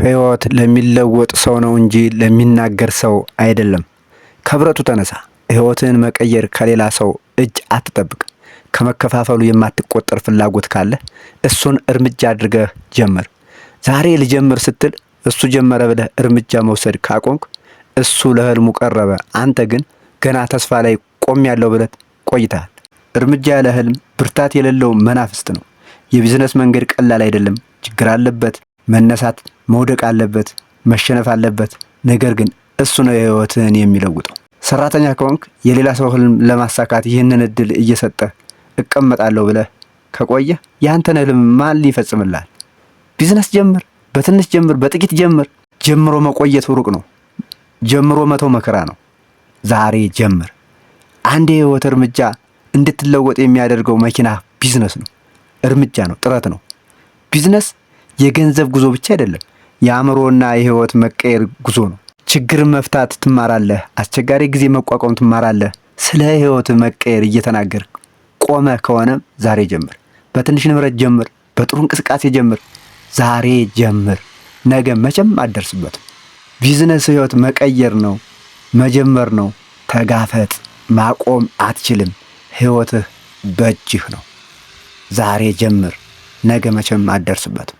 ሕይወት ለሚለወጥ ሰው ነው እንጂ ለሚናገር ሰው አይደለም። ከብረቱ ተነሳ። ሕይወትህን መቀየር ከሌላ ሰው እጅ አትጠብቅ። ከመከፋፈሉ የማትቆጠር ፍላጎት ካለ እሱን እርምጃ አድርገህ ጀምር። ዛሬ ልጀምር ስትል እሱ ጀመረ ብለህ እርምጃ መውሰድ ካቆምክ እሱ ለህልሙ ቀረበ፣ አንተ ግን ገና ተስፋ ላይ ቆሜያለሁ ብለህ ቆይተሃል። እርምጃ ያለ ህልም ብርታት የሌለው መናፍስት ነው። የቢዝነስ መንገድ ቀላል አይደለም። ችግር አለበት። መነሳት መውደቅ አለበት፣ መሸነፍ አለበት። ነገር ግን እሱ ነው ህይወትህን የሚለውጠው። ሰራተኛ ከሆንክ የሌላ ሰው ህልም ለማሳካት ይህንን እድል እየሰጠህ እቀመጣለሁ ብለህ ከቆየህ ያንተን ህልም ማን ሊፈጽምልሃል? ቢዝነስ ጀምር፣ በትንሽ ጀምር፣ በጥቂት ጀምር። ጀምሮ መቆየት ሩቅ ነው። ጀምሮ መተው መከራ ነው። ዛሬ ጀምር። አንድ የህይወት እርምጃ እንድትለወጥ የሚያደርገው መኪና ቢዝነስ ነው። እርምጃ ነው፣ ጥረት ነው። ቢዝነስ የገንዘብ ጉዞ ብቻ አይደለም፣ የአእምሮና የህይወት መቀየር ጉዞ ነው። ችግርን መፍታት ትማራለህ። አስቸጋሪ ጊዜ መቋቋም ትማራለህ። ስለ ህይወት መቀየር እየተናገርክ ቆመህ ከሆነም ዛሬ ጀምር። በትንሽ ንብረት ጀምር። በጥሩ እንቅስቃሴ ጀምር። ዛሬ ጀምር። ነገ መቼም አትደርስበትም። ቢዝነስ ህይወት መቀየር ነው፣ መጀመር ነው። ተጋፈጥ። ማቆም አትችልም። ህይወትህ በእጅህ ነው። ዛሬ ጀምር። ነገ መቼም አትደርስበትም።